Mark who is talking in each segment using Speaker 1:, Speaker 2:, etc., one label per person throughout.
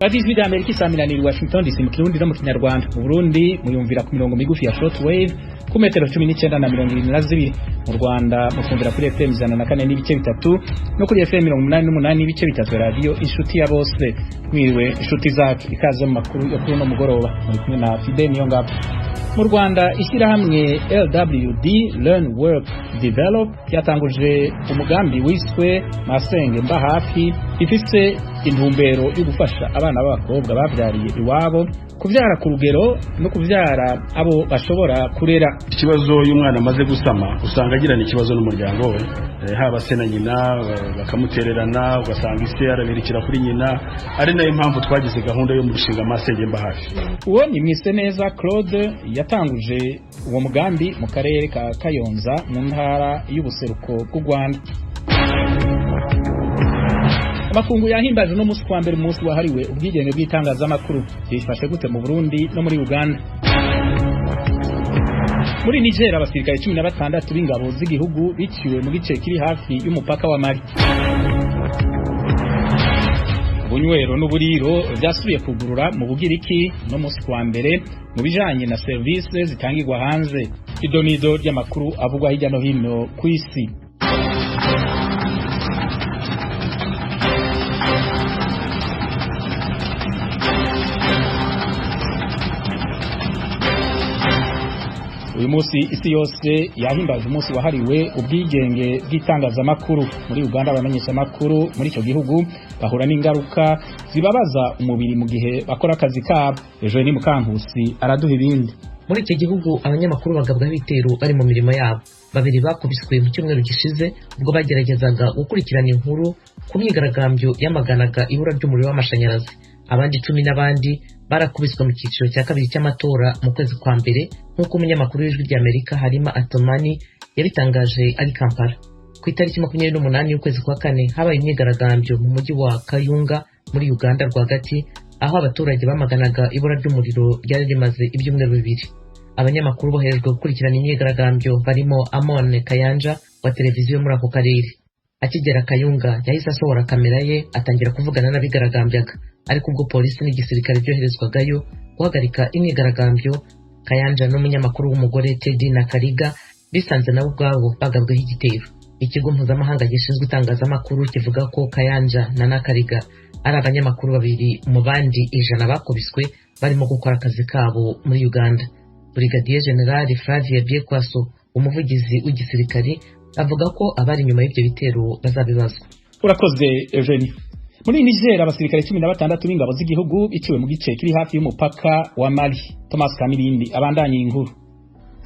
Speaker 1: Radiyo Ijwi ry'Amerika isaminanira i Washington DC mu Kirundi no mu Kinyarwanda. Mu Burundi muyumvira ku mirongo migufi ya shortwave ku metero 19 na 22. Mu Rwanda mutwumvira kuri FM 104.3 no kuri FM 88.3, Radio Inshuti ya Bose. Mwiriwe inshuti zacu, ikaze mu makuru yo kuri uno mugoroba. Muri kumwe na Fide Niyongabo. Mu Rwanda, ishyirahamwe LWD, Learn Work Develop, ryatanguje umugambi wiswe Masenge Mba Hafi, ifise intumbero yo gufasha abana b'abakobwa bavyariye iwabo kuvyara ku rugero no kuvyara abo bashobora kurera.
Speaker 2: Ikibazo y'umwana amaze gusama, usanga agirana ikibazo n'umuryango we, haba se na nyina bakamutererana, ugasanga ise arabirikira kuri nyina, ari nayo mpamvu twagize gahunda yo mu gushinga Masenge Mba Hafi.
Speaker 1: Uwo ni Mwiseneza Claude yatanguje uwo mugambi mu karere ka Kayonza mu ntara y'ubuseruko bw'u Rwanda. Amakungu yahimbaje uno munsi kwa mbere umunsi wahariwe ubwigenge bw'itangazamakuru. Byifashe gute mu Burundi no muri Uganda? Muri Niger, abasirikare 16 b'ingabo z'igihugu biciwe mu gice kiri hafi y'umupaka wa Mali. Ubunywero n'uburiro vyasubiye kugurura mu Bugiriki no munsi kwa mbere mu bijanye na serivisi zitangirwa hanze. Idonido ry'amakuru avugwa hirya no hino kw'isi. Uyu munsi isi yose yahimbaje umunsi wahariwe ubwigenge bw'itangazamakuru. Muri Uganda, abamenyeshamakuru muri icyo gihugu bahura n'ingaruka zibabaza umubiri mu gihe bakora akazi kabo. Ejo ni Mukankusi araduha ibindi.
Speaker 3: Muri icyo gihugu abanyamakuru bagabwaho ibitero bari mu mirimo yabo. Babiri bakubiswe mu cyumweru gishize ubwo bageragezaga gukurikirana inkuru ku myigaragambyo yamaganaga ibura ry'umuriro w'amashanyarazi. Abandi 10 n'abandi barakubiswe mu cyiciro cya kabiri cy'amatora mu kwezi kwa mbere, nk'uko umunyamakuru w'Ijwi ry'Amerika Halima Atomani yabitangaje ari Kampala. Ku itariki 28 y'ukwezi kwa kane habaye imyigaragambyo mu mujyi wa Kayunga muri Uganda rwagati, aho abaturage bamaganaga ibura ry'umuriro ryari rimaze ibyumweru 2. Abanyamakuru boherejwe gukurikirana imyigaragambyo barimo Amon Kayanja wa televiziyo muri ako karere. Akigera Kayunga yahise asohora kamera ye atangira kuvugana n'abigaragambyaga, ariko ubwo polisi n'igisirikare byoherezwagayo guhagarika imyigaragambyo, Kayanja n'umunyamakuru w'umugore Teddy Nakariga bisanze nabo ubwabo bagabweho igitero. Ikigo mpuzamahanga gishinzwe itangazamakuru kivuga ko Kayanja na Nakariga ari abanyamakuru babiri mu bandi 100 bakubiswe barimo gukora akazi kabo muri Uganda. Brigadier General Flavia Byekwaso, umuvugizi w'igisirikari, avuga ko abari inyuma y'ibyo bitero bazabibazwa.
Speaker 1: Urakoze, Eugenie. Muri Niger, abasirikare 16 b'ingabo z'igihugu biciwe mu gice kiri hafi y'umupaka wa Mali. Thomas Kamilindi abandanye inkuru.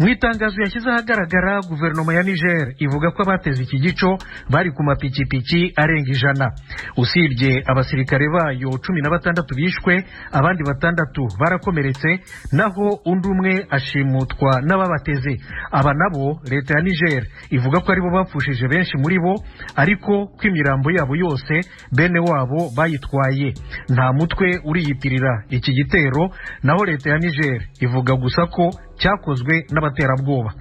Speaker 4: Mu itangazo yashyize ahagaragara, guverinoma ya Niger ivuga ko abateze iki gico bari ku mapikipiki arenga 100. Usibye abasirikare bayo 16 bishwe, abandi 6 barakomeretse, naho undi umwe ashimutwa n'ababateze. Aba nabo leta ya Niger ivuga ko aribo bapfushije benshi muri bo, ariko ko imirambo yabo yose bene wabo bayitwaye. Nta mutwe uriyitirira iki gitero, naho leta ya Niger ivuga gusa ko cyakozwe n'abaterabwoba.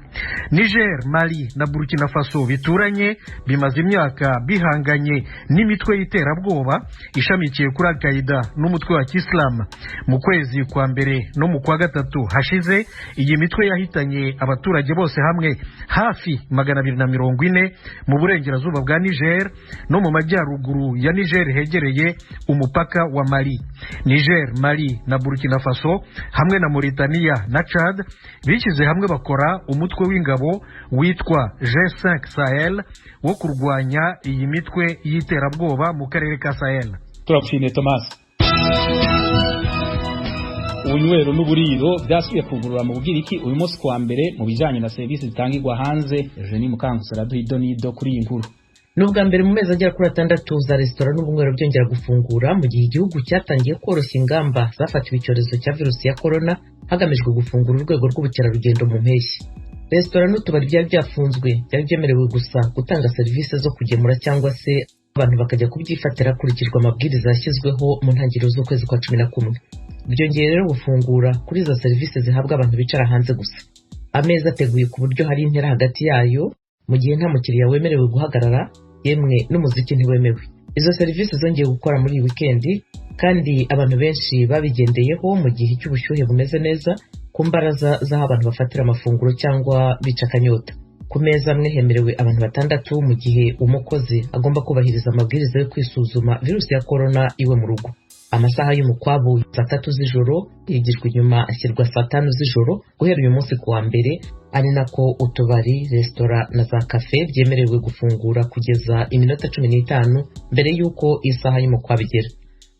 Speaker 4: Niger, Mali na Burkina Faso bituranye bimaze imyaka bihanganye n'imitwe y'iterabwoba ishamikiye kuri Al-Qaeda n'umutwe wa Kisilamu. Mu kwezi kwa mbere no mu kwa gatatu hashize, iyi mitwe yahitanye abaturage bose hamwe hafi 240 mu burengerazuba bwa Niger no mu majyaruguru ya Niger hegereye umupaka wa Mali. Niger, Mali na Burkina Faso hamwe na Mauritania na Chad bishyize hamwe bakora umutwe w'ingabo witwa G5 Sahel wo kurwanya iyi mitwe y'iterabwoba mu karere ka Sahel.
Speaker 1: Turagushimiye, Thomas. Ubunywero n'uburiro byasubiye kugurura mu Bugiriki uyu munsi kuwa mbere mu bijanye na serivisi zitangirwa hanze. Eugenie Mukankusi araduha idonido kuri iyi nkuru.
Speaker 3: Ni ubwa mbere mu mezi agera kuri 6 za resitora n'ubunywero byongera gufungura, mu gihe igihugu cyatangiye koroshya ingamba zafatiwe icyorezo cya virusi ya corona, hagamijwe gufungura urwego rw'ubukerarugendo mu mpeshyi. Resitora n'utubari byari byafunzwe byari byemerewe gusa gutanga serivisi zo kugemura cyangwa se abantu bakajya kubyifatira hakurikijwe amabwiriza yashyizweho mu ntangiriro z'ukwezi kwa 11. Byongeye rero gufungura kuri izo serivisi zihabwa abantu bicara hanze gusa. Ameza ateguye ku buryo hari intera hagati yayo, mu gihe nta mukiriya wemerewe guhagarara, yemwe n'umuziki ntiwemewe. Izo serivisi zongeye gukora muri iyi wikendi, kandi abantu benshi babigendeyeho mu gihe cy'ubushyuhe bumeze neza ku mbaraza z'aho abantu bafatira amafunguro cyangwa bica akanyota. Ku meza amwe hemerewe abantu 6, mu gihe umukozi agomba kubahiriza amabwiriza yo kwisuzuma virusi ya korona iwe mu rugo. Amasaha y'umukwabu saa 3 z'ijoro yigijwe inyuma ashyirwa saa 5 z'ijoro guhera uyu munsi ku wa mbere, ari nako utubari, resitora na za kafe byemerewe gufungura kugeza iminota 15 mbere y'uko isaha y'umukwabu igera.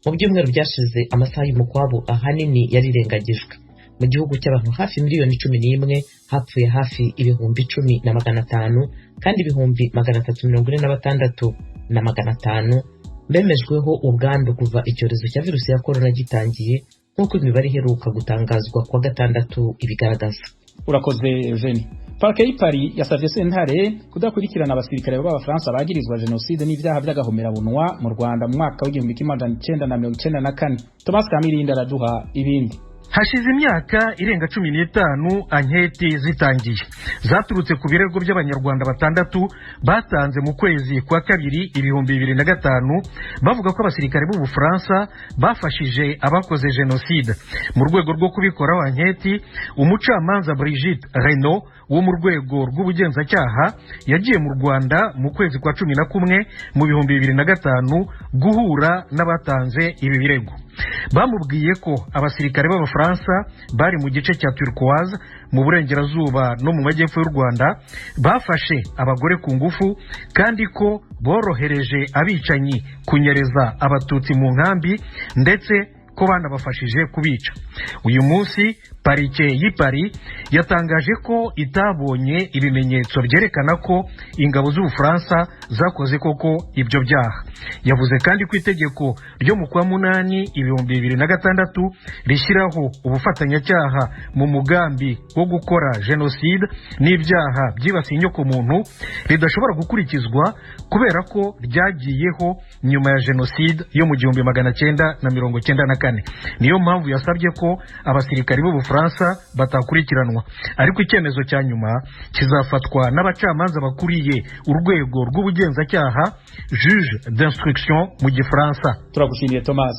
Speaker 3: Mu byumweru byashize amasaha y'umukwabu ahanini yarirengagijwe. Mu gihugu cy'abantu hafi miliyoni 11 hapfuye hafi 10,500, kandi 346,500 bemejweho ubwandu kuva icyorezo cya virusi ya korona gitangiye, nk'uko imibare iheruka gutangazwa kuwa gatandatu ibigaragaza.
Speaker 1: Urakoze Eugenie. Parke y'i Paris yasavye sentare kudakurikirana abasirikare b'Abafaransa bagirizwa jenoside n'ivyaha vy'agahomerabunwa mu Rwanda mu mwaka w'1994. Thomas Kamirindi araduha ibindi.
Speaker 4: Hashize imyaka irenga 15 anketi zitangiye, zaturutse ku birego by'Abanyarwanda 6 batanze mu kwezi kwa kabiri 2005, bavuga ko abasirikare b'Ubufaransa bafashije abakoze jenoside. Mu rwego rwo kubikoraho anketi, umucamanza Brigitte Reynaud wo mu rwego rw'ubugenzacyaha yagiye mu Rwanda mu kwezi kwa 11 mu 2005 guhura n'abatanze ibi birego. Bamubwiye ko abasirikare b'Abafaransa bari mu gice cya Turquoise mu burengerazuba no mu majyepfo y'u Rwanda bafashe abagore ku ngufu, kandi ko borohereje abicanyi kunyereza abatutsi mu nkambi, ndetse ko banabafashije kubica. Uyu munsi parike y'i Paris yatangaje ko itabonye ibimenyetso byerekana ko ingabo z'Ubufaransa zakoze koko ibyo byaha. Yavuze kandi ko itegeko ryo mu kwa 8 2006 rishyiraho ubufatanyacyaha mu mugambi wo gukora jenoside n'ibyaha byibasiye inyokomuntu ridashobora gukurikizwa kubera ko ryagiyeho nyuma ya jenoside yo mu 1994. Niyo mpamvu yasabye ko abasirikari b'Ubufaransa batakurikiranwa, ariko icyemezo cya nyuma kizafatwa n'abacamanza bakuriye urwego rw'ubugenzacyaha, juge d'instruction mu Gifaransa.
Speaker 1: Turagushimiye Thomas.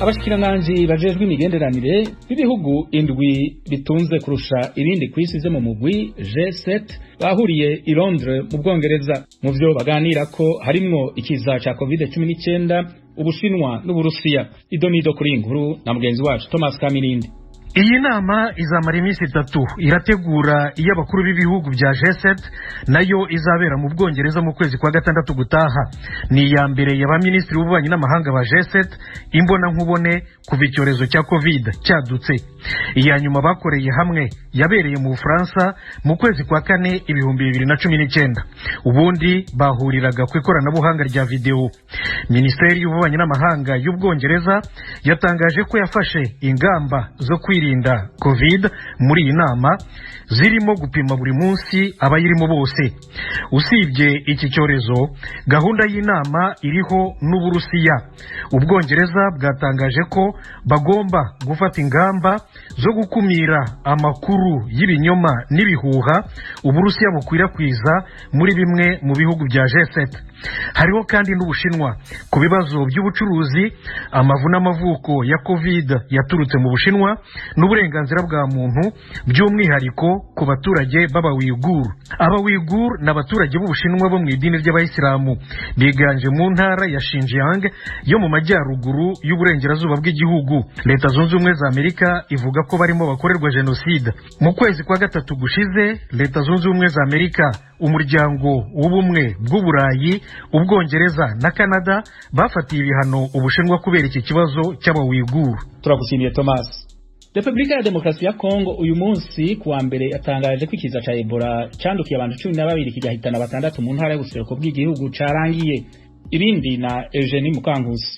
Speaker 1: Abashikiranganji bajejwe imigenderanire b'ibihugu 7 bitunze kurusha ibindi ku isi mu mugwi G7 bahuriye i Londres mu Bwongereza. Mu vyo baganira ko harimwo ikiza ca COVID-19, Ubushinwa n'Uburusiya. Idonido kuri inkuru na mugenzi wacu Thomas Kamirindi.
Speaker 4: Iyi nama izamara iminsi 3, irategura iy'abakuru b'ibihugu bya G7 nayo izabera mu Bwongereza mu kwezi kwa 6 gutaha. Ni iya mbere y'abaminisitiri b'ububanyi n'amahanga ba G7 imbona nkubone kuva icyorezo cya Covid cyadutse. Iya nyuma bakoreye hamwe yabereye mu Bufaransa mu kwezi kwa 4 2019. Ubundi bahuriraga ku ikoranabuhanga rya video. Minisiteri y'ububanyi n'amahanga y'Ubwongereza yatangaje ko yafashe ingamba zo kwirinda Covid muri iyi nama, zirimo gupima buri munsi abayirimo bose. Usibye iki cyorezo, gahunda y'inama iriho n'Uburusiya. Ubwongereza bwatangaje ko bagomba gufata ingamba zo gukumira amakuru y'ibinyoma n'ibihuha Uburusiya bukwirakwiza muri bimwe mu bihugu bya G7. Hariho kandi n'Ubushinwa ku bibazo by'ubucuruzi, amavu n'amavuko ya Covid yaturutse mu Bushinwa n'uburenganzira bwa muntu, by'umwihariko ku baturage b'Abawigur. Abawigur ni abaturage b'Ubushinwa bo mu idini ry'Abayisilamu, biganje mu ntara ya Xinjiang yo mu majyaruguru y'uburengerazuba bw'igihugu. Leta Zunze Ubumwe za Amerika ivuga ko barimo bakorerwa jenoside. Mu kwezi kwa 3 gushize, Leta Zunze Ubumwe za Amerika, Umuryango w'Ubumwe bw'Uburayi, Ubwongereza na Canada bafatiye ibihano Ubushinwa kubera iki kibazo cy'Abawigur.
Speaker 1: Turagushimiye Thomas. Republika ya Demokarasi ya Kongo uyu munsi kuwa mbere yatangaje ko ikiza ca Ebola candukiye abantu 12 kigahitana 6 mu ntara y'ubuseruko bw'igihugu carangiye. Ibindi na Eugenie Mukankusi.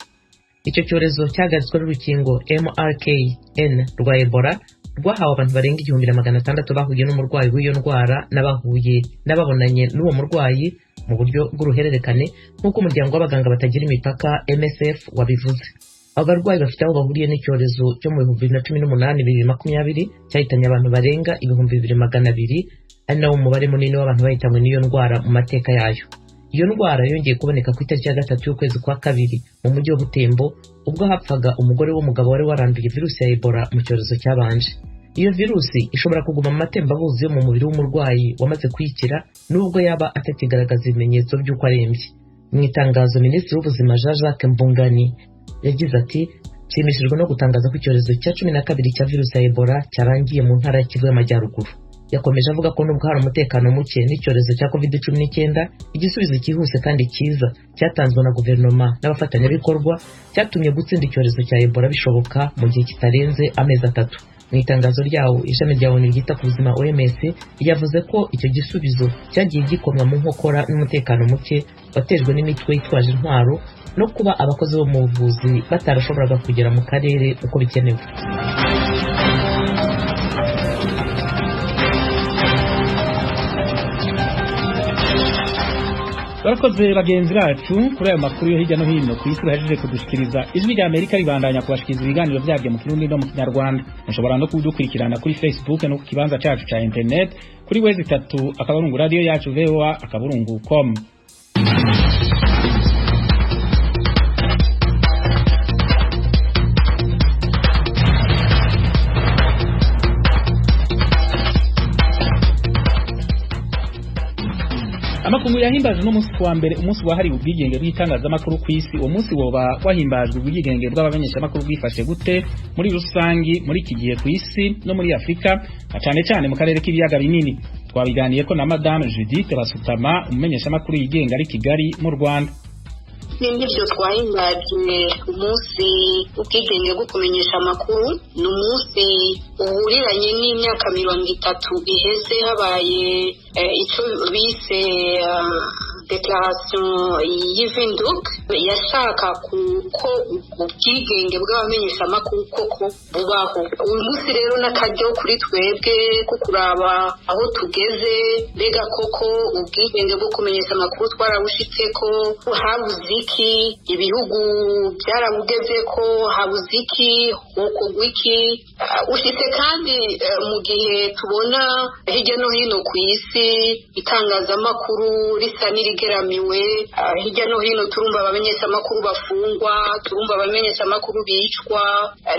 Speaker 3: Icyo cyorezo cyahagaritswe n'urukingo MRKN rwa Ebola rwahawe abantu barenga 1600 bahuye n'umurwayi w'iyo ndwara n'abahuye n'ababonanye n'uwo murwayi mu buryo bw'uruhererekane, nk'uko umuryango w'abaganga batagira imipaka MSF wabivuze. Abo barwayi bafite aho bahuriye n'icyorezo cyo mu 2018-2020 cyahitanye abantu barenga 2200, ari nawo umubare munini w'abantu bahitanywe n'iyo ndwara mu mateka yayo. Iyo ndwara yongeye kuboneka ku itariki ya 3 y'ukwezi kwa 2 mu mujyi wa Butembo, ubwo hapfaga umugore w'umugabo wari waranduye virusi ya Ebola mu cyorezo cyabanje. Iyo virusi ishobora kuguma mu matembabuzi yo mu mubiri w'umurwayi wamaze kuyikira, nubwo yaba atakigaragaza ibimenyetso by'uko arembye. Mu itangazo, Minisitiri w'Ubuzima Jean Jacques Mbungani yagize ati: "Nshimishijwe no gutangaza ko icyorezo cya 12 cya virusi ya Ebola cyarangiye mu ntara ya Kivu y'Amajyaruguru." Yakomeje avuga ko nubwo hari umutekano muke n'icyorezo cya COVID-19, igisubizo cyihuse kandi cyiza cyatanzwe na guverinoma n'abafatanyabikorwa cyatumye gutsinda icyorezo cya Ebola bishoboka mu gihe kitarenze amezi 3. Mu itangazo ryawo, ishami rya ONU ryita ku buzima OMS ryavuze ko icyo gisubizo cyagiye gikomwa mu nkokora n'umutekano muke watejwe n'imitwe yitwaje intwaro no kuba abakozi bo mu buvuzi batarashoboraga kugera mu karere uko bikenewe.
Speaker 1: Barakoze bagenzi bacu kuri ayo makuru yo hirya no hino ku isi bahejeje kudushikiriza. Ijwi rya Amerika ribandanya kubashikiriza ibiganiro byabyo mu Kirundi no mu Kinyarwanda. Mushobora no kudukurikirana kuri Facebook no ku kibanza cacu ca internet kuri www.radioyacu.voa.com. Amakungu yahimbajwe n'umunsi wa mbere, umunsi wahariwe ubwigenge bw'itangazamakuru ku isi. Uwo munsi woba wahimbajwe ubwigenge bw'abamenyeshamakuru bwifashe gute muri rusangi muri iki gihe ku isi no muri Afurika, na cyane cyane mu karere k'ibiyaga binini? Twabiganiye ko na Madame Judith Basutama, umumenyeshamakuru yigenga ari Kigali mu Rwanda.
Speaker 5: N'ibyo twahimbaje umunsi w'ubwigenge bwo kumenyesha amakuru, ni umunsi uhuriranye n'imyaka 30 iheze habaye icyo bise declaration y'Windhoek, yashaka kuko ubwigenge bw'abamenyeshamakuru koko bubaho. Uyu munsi rero n'akaryo kuri twebwe ko kuraba aho tugeze, mbega koko ubwigenge bwo kumenyesha amakuru twarabushitseko, habuze iki, ibihugu byarabugeze ko habuze iki, hokorwa iki? Ushitse kandi mu gihe tubona hirya no hino ku isi itangazamakuru risa n'irigeramiwe. Hirya no hino turumva abamenyeshamakuru bafungwa, turumva abamenyeshamakuru bicwa,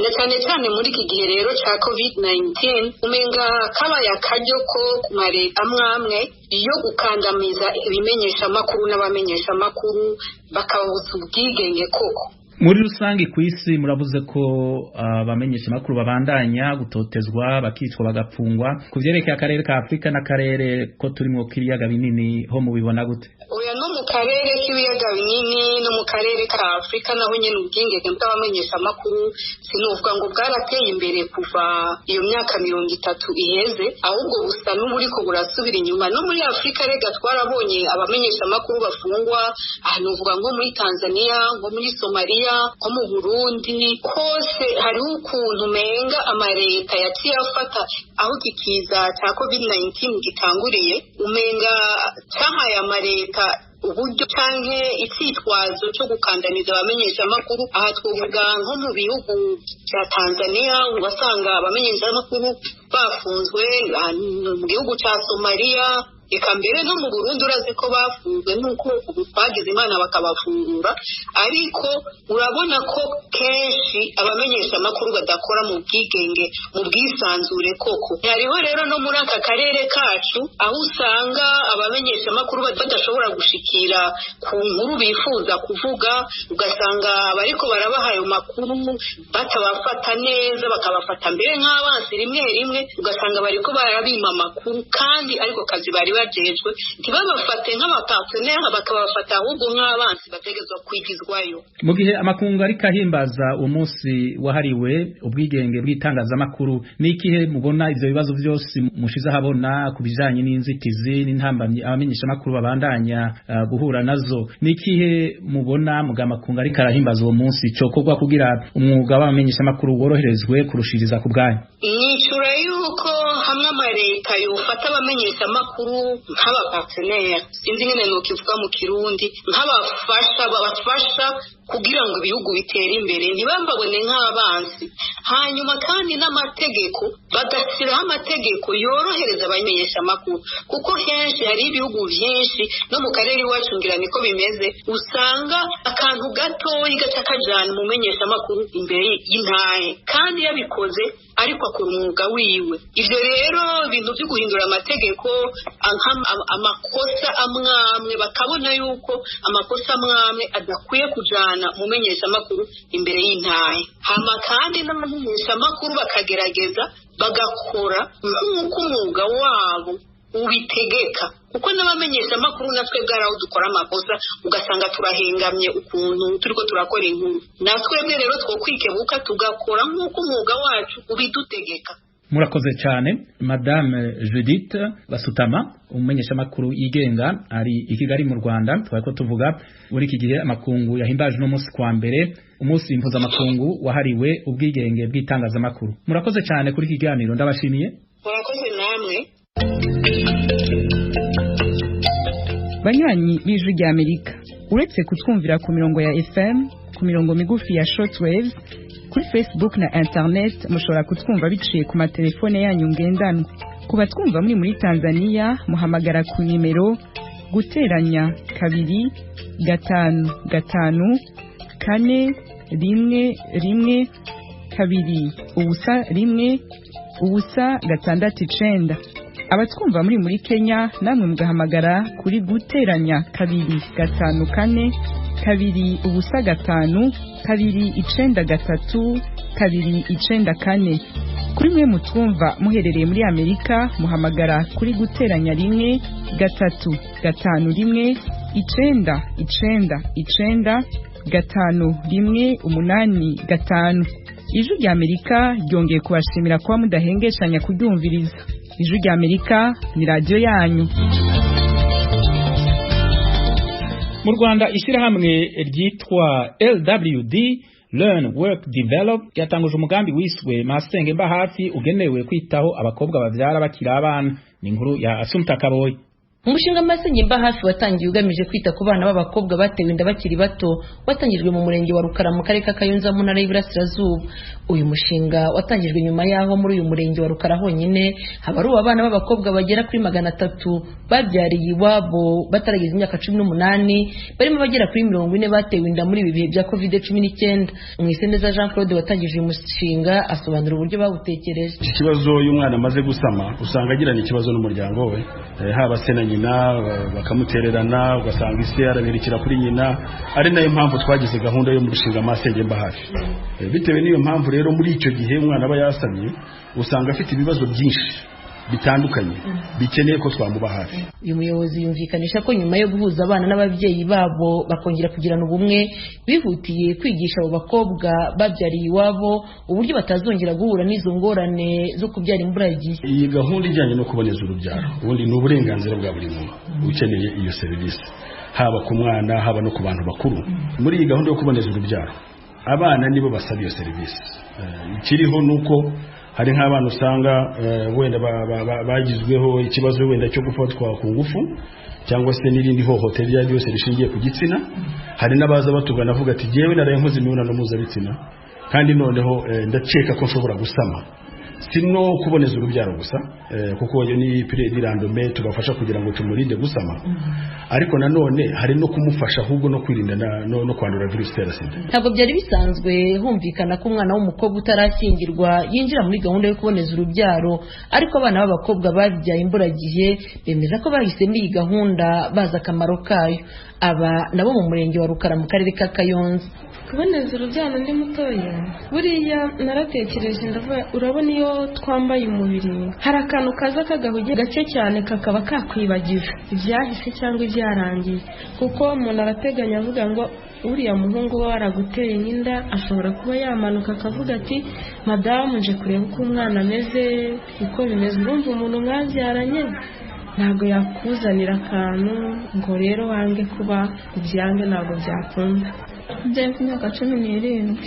Speaker 5: na cyane cyane muri iki gihe rero ca COVID-19, umenga kabaye akaryo ko ku mareta amwe amwe yo gukandamiza ibimenyeshamakuru n'abamenyeshamakuru, bakababuza ubwigenge koko.
Speaker 1: Muri rusange ku isi, muravuze ko abamenyesha makuru babandanya gutotezwa, bakicwa, bagapfungwa. Ku vyerekeye akarere ka Afurika n'akarere ko turimo k'ibiyaga binini, ho mubibona gute?
Speaker 5: Oya, no mu karere k'ibiyaga binini no mu karere ka Afurika naho nyene ubwigenge bw'abamenyesha makuru sinuvuga ngo bwarateye imbere kuva iyo myaka 30 iheze, ahubwo busa n'uburiko burasubira inyuma. No muri Afurika rega twarabonye abamenyesha makuru bafungwa, ahantu uvuga nko muri Tanzania, nko muri Somalia, nko mu Burundi, hose hariho ukuntu umenga amareta yaciye afata aho iki kiza cya COVID-19 gitanguriye, umenga cyahaye amareta uburyo canke icyitwazo cyo gukandamiza abamenyeshamakuru. Aha twovuga nko mu bihugu bya Tanzania, ugasanga abamenyeshamakuru bafunzwe, mu gihugu cya Somalia, reka mbere no mu Burundi urazi ko bafunzwe, nuko ubu twagize Imana bakabafungura. Ariko urabona ko kenshi abamenyeshamakuru badakora mu bwigenge, mu bwisanzure koko. Hariho rero no muri aka karere kacu aho usanga abamenyeshamakuru badashobora gushikira ku nkuru bifuza kuvuga, ugasanga abariko barabaha ayo makuru batabafata neza, bakabafata mbere nk'abansi rimwe rimwe, ugasanga bariko barabima amakuru kandi ariko kazi bari bajejwe, ntibabafate nk'abapartenere, bakabafata ahubwo nk'abansi bategezwa kwigizwayo.
Speaker 1: Mu gihe amakungu ariko ahimbaza uwo munsi wahariwe ubwigenge bw'itangazamakuru, ni ikihe mubona ivyo bibazo vyose mushize ahabona ku bijanye n'inzitizi n'intambamyi abamenyeshamakuru babandanya guhura nazo? Ni ikihe mubona mu makungu ariko arahimbaza uwo munsi cokorwa kugira umwuga w'abamenyeshamakuru woroherezwe kurushiriza ku bwanyu?
Speaker 5: Nicura yuko hamwe amareta yofata abamenyeshamakuru nk'abapartenere, sinzi ingene nokivuga mu Kirundi, nk'abafasha, babafasha kugira ngo ibihugu bitere imbere, ntibambabone nk'abansi. Hanyuma kandi n'amategeko, bagashyiraho amategeko yorohereza abamenyeshamakuru, kuko henshi hari ibihugu byinshi no mu karere iwacu ngira niko bimeze, usanga akantu gatoyi gaca kajana umumenyeshamakuru imbere y'intahe, kandi yabikoze ariko akora umwuga wiwe. Ivyo rero ibintu byo guhindura amategeko, amakosa amwamwe bakabona yuko amakosa amwamwe adakwiye kujana umumenyeshamakuru imbere y'intahe. Hama kandi n'abamenyeshamakuru bakagerageza bagakora nk'uko umwuga wabo ubitegeka, kuko n'abamenyeshamakuru natwe bwaraho dukora amakosa, ugasanga turahengamye ukuntu turiko turakora inkuru. Natwebwe rero twokwikebuka tugakora nk'uko umwuga wacu ubidutegeka.
Speaker 1: Murakoze cyane Madame Judith Basutama, umumenyeshamakuru yigenga ari i Kigali mu Rwanda. Twari ko tuvuga muri iki gihe amakungu yahimbaje no munsi kwa mbere, umunsi mpuzamakungu wahariwe ubwigenge bw'itangazamakuru. Murakoze cyane kuri iki kiganiro, ndabashimiye.
Speaker 5: Murakoze namwe.
Speaker 6: Banywanyi b'Ijwi rya Amerika, uretse kutwumvira ku mirongo ya FM, ku mirongo migufi ya shortwaves, kuri Facebook na internet mushobora kutwumva biciye ku matelefone yanyu ngendanwa. Ku batwumva muri Tanzania, muhamagara ku nimero guteranya 2 5 5 4 1 1 2 0 1 0 6 9. Abatwumva muri Kenya namwe mugahamagara kuri guteranya 2 5 4 2 0 5 2 9 3 2 9 4. Kuri mwe mutwumva muherereye muri Amerika, muhamagara kuri guteranya 1 3 5 1 9 9 9 5 1 8 5. Ijwi rya Amerika ryongeye kubashimira kuba mudahengeshanya kuryumviriza. Ijwi rya Amerika ni radiyo yanyu.
Speaker 1: Mu Rwanda, ishyirahamwe ryitwa LWD, Learn Work Develop, ryatanguje umugambi wiswe Masenge Mba Hafi, ugenewe kwitaho abakobwa bavyara bakiri abana. Ni inkuru ya Asumta Kaboyi.
Speaker 3: Umushinga Masenge Mba Hafi watangiye ugamije kwita ku bana b'abakobwa batewe inda bakiri bato, watangijwe mu murenge wa Rukara mu karere ka Kayonza mu ntara y'Iburasirazuba. Uyu mushinga watangijwe nyuma y'aho muri uyu murenge wa Rukara honyine habaruwe abana b'abakobwa bagera kuri 300 babyariye iwabo batarageza imyaka 18, barimo bagera kuri 40 batewe inda muri ibi bihe bya Covid-19. Mwiseneza Jean Claude watangije uyu mushinga asobanura uburyo bawutekereje.
Speaker 2: Iki kibazo y'umwana amaze gusama usanga agirana ikibazo n'umuryango we, haba se na nyina bakamutererana, ugasanga ise arabirikira kuri nyina, ari nayo mpamvu twagize gahunda yo mushinga Masenge Mba Hafi. Bitewe n'iyo mpamvu rero, muri icyo gihe umwana aba yasamye usanga afite ibibazo byinshi bitandukanye bikeneye ko twamuba hafi.
Speaker 3: Uyu muyobozi yumvikanisha ko nyuma yo guhuza abana n'ababyeyi babo bakongera kugirana ubumwe, bihutiye kwigisha abo bakobwa babyariye iwabo uburyo batazongera guhura n'izo ngorane zo kubyara imburagihe.
Speaker 2: Iyi gahunda ijyanye no kuboneza urubyaro ubundi ni uburenganzira bwa buri muntu ukeneye iyo serivisi, haba ku mwana haba no ku bantu bakuru. Muri iyi gahunda yo kuboneza urubyaro abana nibo basaba iyo serivisi. Ikiriho nuko hari nk'abana usanga wenda bagizweho ikibazo wenda cyo gufatwa ku ngufu cyangwa se n'irindi hohotera iryo ari ryose rishingiye ku gitsina. Hari n'abaza batugana avuga ati jyewe naraye nkoze imibonano mpuzabitsina kandi noneho ndakeka ko nshobora gusama. Si no kuboneza urubyaro gusa, kuko iyo ni période randome tubafasha kugira ngo tumurinde gusama, ariko nanone hari no kumufasha ahubwo no kwirinda no kwandura virusi itera sida.
Speaker 3: Ntabwo byari bisanzwe humvikana ko umwana w'umukobwa utarashyingirwa yinjira muri gahunda yo kuboneza urubyaro, ariko abana b'abakobwa babyaye imburagihe bemeza ko bahisemo iyi gahunda bazi akamaro kayo. Aba nabo mu murenge wa Rukara mu karere ka Kayonza.
Speaker 7: Kuboneza urubyaro ndi mutoya, buriya naratekereje ndavuga, urabona iyo twambaye umubiri hari akantu kaza kagahuge gake cyane kakaba kakwibagiza ibyahise cyangwa ibyarangiye, kuko umuntu arateganya avuga ngo uriya muhungu we waraguteye inda ashobora kuba yamanuka akavuga ati madamu nje kureba uko umwana ameze, uko bimeze. Urumva umuntu mwabyaranye ntabwo yakuzanira akantu ngo rero wange kuba ubyange, ntabwo byakunda.
Speaker 8: Mfite imyaka 17.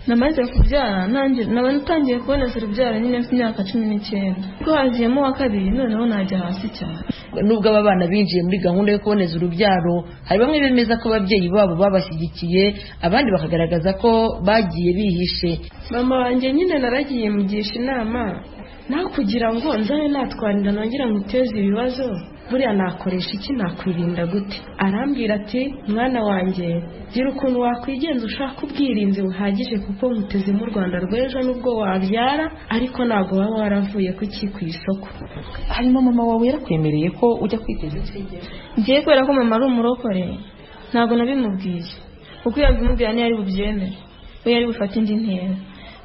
Speaker 7: Namaze kubyara naba natangiye kuboneza urubyaro nyine mfite imyaka 19, kuko hagiyemo uwa kabiri noneho najya hasi cyane.
Speaker 3: Nubwo aba bana binjiye muri gahunda yo kuboneza urubyaro, hari bamwe bemeza ko ababyeyi babo babashyigikiye, abandi bakagaragaza ko bagiye bihishe.
Speaker 7: Mama wanjye nyine naragiye mugisha inama, naho kugira ngo nzabe natwarira nongera nguteze ibibazo, buriya nakoresha iki, nakwirinda gute? Arambwira ati mwana wanjye gira ukuntu wakwigenza ushaka ubwirinzi buhagije, kuko nkutezemo u Rwanda rw'ejo nubwo wabyara ariko ntabwo waba waravuye kuki ku isoko.
Speaker 8: Hanyuma mama wawe yarakwemereye ko ujya kwiteza inshinge?
Speaker 7: Ngiye kubera ko mama ari umurokore ntabwo nabimubwiye, kuko iyo abimubwira niyo ari bubyemere, we yari bufate indi ntera.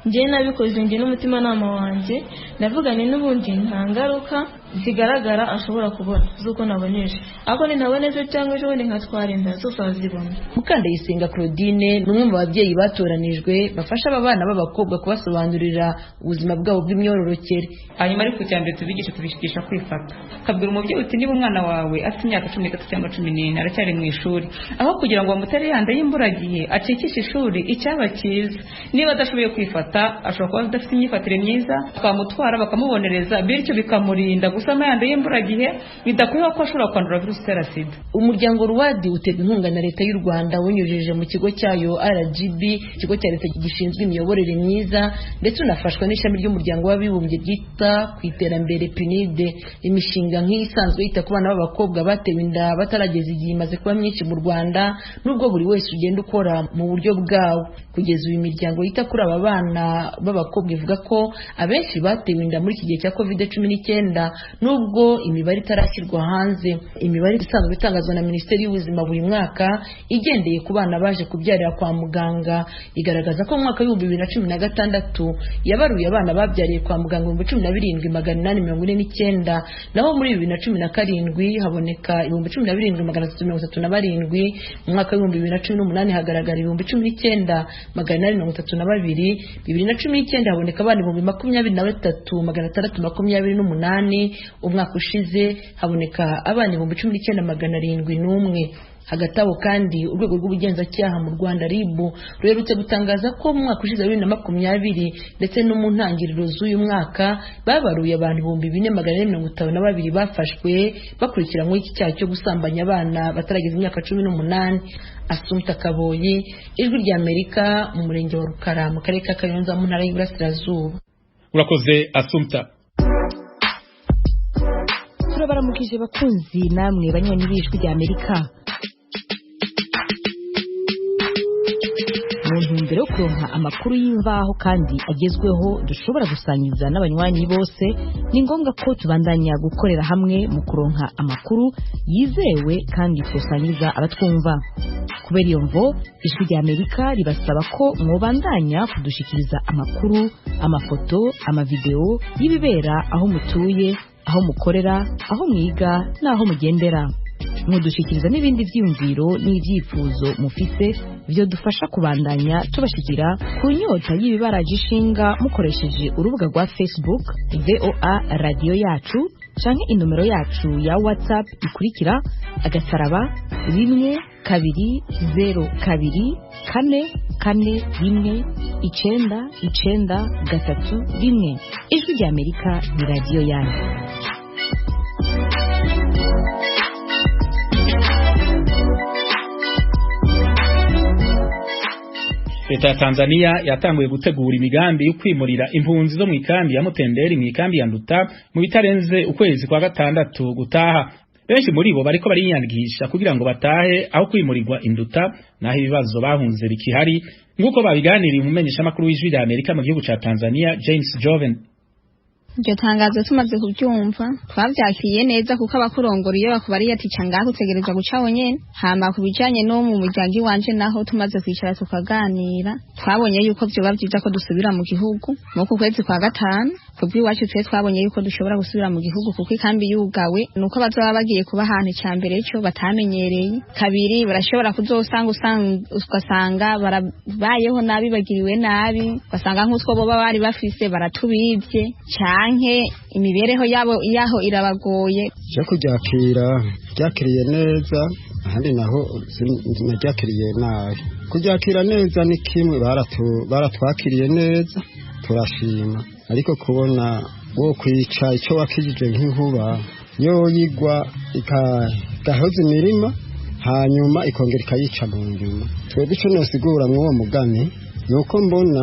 Speaker 7: Njye nabikoze njye n'umutimanama wanjye, navuganye n'ubundi nta ngaruka zigaragara ashobora kubona z'uko naboneje, ariko nintaboneze cyangwa ejo bundi nkatwara inda zose azibona.
Speaker 3: Mukandayisenga Claudine ni umwe mu babyeyi batoranijwe bafasha aba bana b'abakobwa kubasobanurira ubuzima bwabo bw'imyororokere.
Speaker 8: Hanyuma ariko icya mbere tubigisha kwifata, ukabwira umubyeyi uti niba umwana wawe afite imyaka 13 cyangwa 14 aracyari mu ishuri, aho kugira ngo bamutere yanda y'imburagihe acikishe ishuri, icyaba cyiza niba adashoboye kwifata ashobora kuba adafite imyifatire myiza, twamutwara bakamubonereza, bityo bikamurinda gusama yanda y'imburagihe bidakwiye ko ashobora kwandura virusi itera sida.
Speaker 3: Umuryango Ruwadi uterwa inkunga na leta y'u Rwanda unyujije mu kigo cyayo RGB, ikigo cya leta gishinzwe imiyoborere myiza, ndetse unafashwa n'ishami ry'umuryango w'abibumbye ryita ku iterambere PNUD. Imishinga nk'iyi isanzwe yita ku bana b'abakobwa batewe inda batarageza igihe imaze kuba myinshi mu Rwanda, nubwo buri wese ugenda ukora mu buryo bwawo. Kugeza ubu imiryango yita kuri aba bana b'abakobwa ivuga ko abenshi batewe inda muri iki gihe cya COVID-19, nubwo imibare itarashyirwa hanze. Imibare isanzwe itangazwa na Minisiteri y'Ubuzima buri mwaka igendeye ku bana baje kubyarira kwa muganga igaragaza ko mu mwaka w'ibihumbi 2016 yabaruye abana babyariye kwa muganga 17,849, naho muri 2017 haboneka 17,337, mu mwaka w'ibihumbi 2018 hagaragara 19,832, 2019 haboneka abana 23,628, umwaka ushize haboneka abana 19,701. Hagati aho kandi urwego rw'ubugenzacyaha mu Rwanda RIB ruherutse gutangaza ko mu mwaka ushize 2020 ndetse no mu ntangiriro z'uyu mwaka babaruye abantu 4,452 bafashwe bakurikiranyweho iki cyaha cyo gusambanya abana batarageza imyaka 18. Asumta Kaboyi, Ijwi rya Amerika, mu murenge wa Rukara mu karere ka Kayonza mu ntara y'Iburasirazuba.
Speaker 1: Urakoze Asumta.
Speaker 9: Turabaramukije bakunzi namwe banywanyi b'Ijwi rya Amerika. Mu ntumbero yo kuronka amakuru y'imvaho kandi agezweho dushobora gusangiza n'abanywanyi bose, ni ngombwa ko tubandanya gukorera hamwe mu kuronka amakuru yizewe kandi twosangiza abatwumva. Kubera iyo mvo, Ijwi rya Amerika ribasaba ko mwobandanya kudushikiriza amakuru, amafoto, amavideo y'ibibera aho mutuye, aho mukorera, aho mwiga n'aho mugendera. Mudushikiriza n'ibindi byiyumviro n'ibyifuzo mufise byo dufasha kubandanya tubashikira ku nyota y'ibibaraje ishinga mukoresheje urubuga rwa Facebook VOA radio yacu canke inomero yacu ya WhatsApp ikurikira agasaraba 1 2 0 2 4 4 1 9 9 3 1. Ijwi rya Amerika ni radiyo yanyu.
Speaker 1: Leta ya Tanzania yatanguye gutegura imigambi yo kwimurira impunzi zo mu ikambi ya Mutenderi mu ikambi ya Nduta mu bitarenze ukwezi kwa gatandatu gutaha. Benshi muri bo bariko bariyandikisha kugira ngo batahe aho kwimurirwa Induta, naho ibibazo bahunze bikihari, nk'uko babiganiriye umumenyeshamakuru w'Ijwi rya Amerika mu gihugu ca Tanzania James Joven.
Speaker 10: Iryo tangazo tumaze kubyumva twavyakiriye neza, kuko abakurongora iyo bakubariye ati ca ngaho utegerezwa guca wonyene. Hama ku bijanye no mu muryango iwanje naho tumaze kwicara tukaganira, twabonye yuko vyoba vyiza ko dusubira mu gihugu muri uku kwezi kwa gatanu. Kubw'iwacu twe twabonye yuko dushobora gusubira mu gihugu, kuko ikambi yugawe nuko bazoba bagiye kuba ahantu ica mbere co batamenyereye, kabiri barashobora kuzosanga ugasanga barabayeho nabi, bagiriwe nabi, ugasanga nk'utwo boba bari bafise baratubivye canke imibereho yabo yaho irabagoye.
Speaker 11: Cyo kuryakira ryakiriye neza, ahandi naho naryakiriye nabi. Kuryakira neza ni kimwe, baratwakiriye neza turashima, ariko kubona wo kwica icyo wakijije nk'inkuba yoyigwa igahoza imirima hanyuma ikongera ikayica mu nyuma. Twebwe icyo nosigura mw'uwo mugani ni uko mbona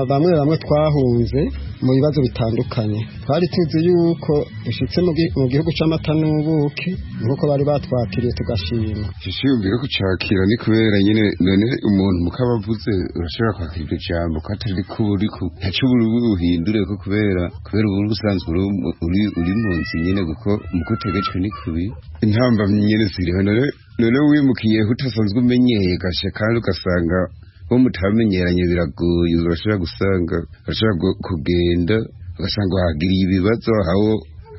Speaker 11: bamwe bamwe twahunze mu bibazo bitandukanye, twari tuzi yuko dushitse mu gihugu c'amata n'ubuki nk'uko bari batwakiriye tugashima.
Speaker 12: Iciyumviro kucakira ni kubera nyene none umuntu mukaba avuze urashobora kwakira iryo jambo ko atari ko uri ntaco buhindure ko kubera ubu usanzwe uri mu nzu nyene kuko muko utegetswe ni kubi intamba nyene ziriho. None wimukiye utasanzwe umenyeye gashe kandi ugasanga bo mutamenyeranye biragoye, urashobora gusanga urashobora kugenda ugasanga wahagiriye ibibazo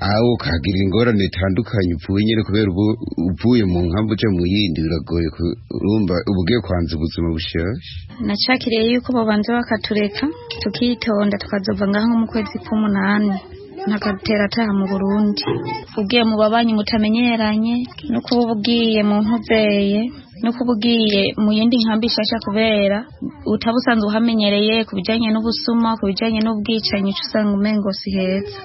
Speaker 12: aho ukahagira ingorane itandukanye upfuye nyine kubera uvuye mu nkambi uja mu yindi biragoye, urumva uba ugiye kwanza ubuzima bushasha.
Speaker 13: Nacakiriye yuko bobanza bakatureka tukitonda tukazova ngaho mu kwezi k'umunani ntakatera ataha mu Burundi. Ugiye mu babanyi mutamenyeranye no kuba ugiye mu ntuzeye no kuba ugiye mu yindi nkambi ishasha kubera utaba usanzwe uhamenyereye ku bijyanye n'ubusuma, ku bijyanye n'ubwicanyi, uca usanga umengo si heza.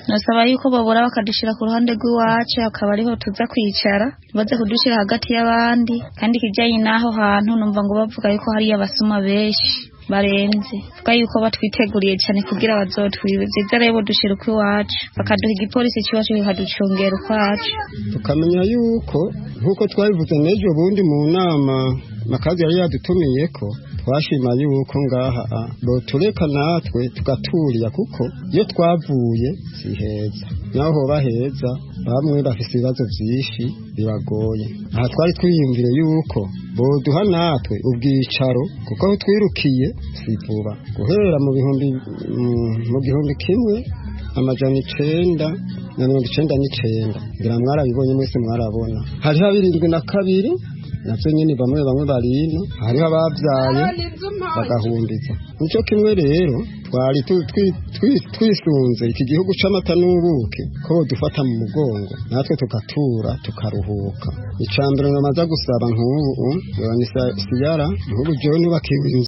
Speaker 13: Nasaba yuko babura bakadushyira ku ruhande rw'iwacu akaba ariho tuza kwicara, baze kudushyira hagati y'abandi. Kandi ikijyanye n'aho hantu numva ngo bavuga yuko hariyo abasuma benshi barenze, vuga yuko batwiteguriye cyane kugira bazotwibe. Vyiza rero bodushira ukwiwacu bakaduha igipolisi c'iwacu kikaducungera ukwacu,
Speaker 11: tukamenya yuko nk'uko twabivuze n'ejo bundi mu nama makazi yari yadutumiye ko twashima yuko ngaha botureka natwe tugaturiya, kuko iyo twavuye si heza, naho hoba heza bamwe bafise ibibazo vyinshi biragoye. Aha twari twiyumvire yuko boduha natwe ubwicaro kuko aho twirukiye si vuba, guhera mu 1999 ngira mwarabibonye mwese mwarabona, hariho 72 navyo nyene bamwe bamwe barino, hariho abavyaye bagahumbiza. Nico kimwe rero twari twisunze iki gihugu c'amata n'ubuki ko bodufata mu mugongo natwe tugatura tukaruhuka. Icambere namaza gusaba nk'ubu siyara nk'ubu jewe nubakiwe inzu.